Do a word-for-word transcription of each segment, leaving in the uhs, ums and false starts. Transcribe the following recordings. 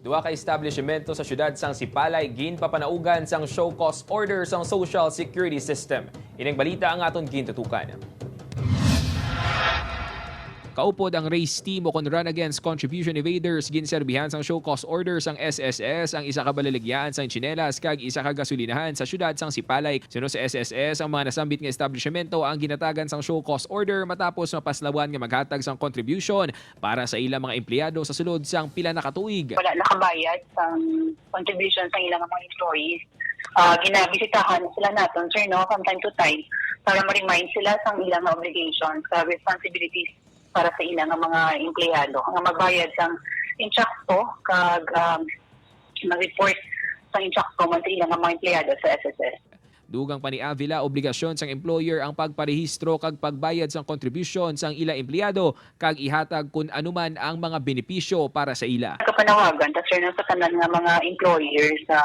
Duha ka establishmento sa siyudad sang Sipalay ginpapanaugan sang show cause order sang Social Security System. Ining balita ang aton gintutukan. Kaupod ang race team o kon Run Against Contribution Evaders, ginserbihan sang show cause order sang S S S ang isa ka balaligyaan sang tsinelas kag isa ka gasolinahan sa siyudad sang Sipalay. Suno sa S S S, ang mga nasambit nga establishmento ang ginatagan sang show cause order matapos mapaslawan nga maghatag sang contribution para sa ilang mga empleyado sa sulod sang pila na katuig. Wala nakabayad sang contribution sang ilang mga employees. Ah, ginabisitahan sila naton, sir, no, from time to time para ma-remind sila sang ilang mga obligations, sa responsibilities para sa ilang mga empleyado nga magbayad sang insakto kag, um, mag-report sang insakto man sa ilang mga empleyado sa S S S. Dugang pa ni Avila, obligasyon sang employer ang pagparehistro kag pagbayad sang kontribusyon sang ila empleyado kag ihatag kun ano man ang mga benepisyo para sa ila. Nagapanawagan ta, sir, no, sa tanan nga mga employers sa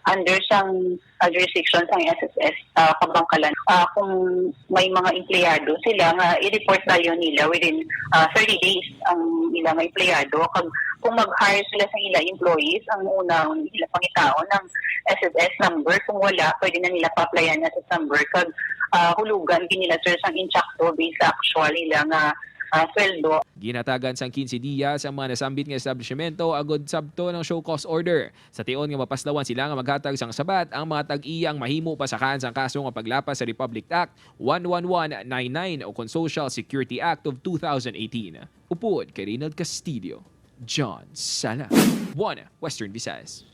under sang, ah, jurisdiction sang S S S, ah, Kabangkalan. Ah, kung may mga empleyado sila nga i-report dayon nila within, ah, thirty days ang ilang empleyado. Kag kung mag-hire sila sa ila employees, ang una nila pangitaon ang S S S number. Kung wala, pwede na nila pa-applyan ang S S S number. Kag, ah, hulugan gid nila, sir, sang insakto based sa actual nila nga, ah, sweldo. Ginhatagan sang quince dias ang mga nasambit nga establishmento agod sabton ang show cause order. Sa tion nga mapaslawan sila nga maghatag sang sabat, ang mga tag-iya ang mahimo pasakaan sang kaso nga paglapas sa Republic Act one one one nine nine o kon Social Security Act of two thousand eighteen. Upod kay Reynald Castillo, John Sala, One Western Visayas.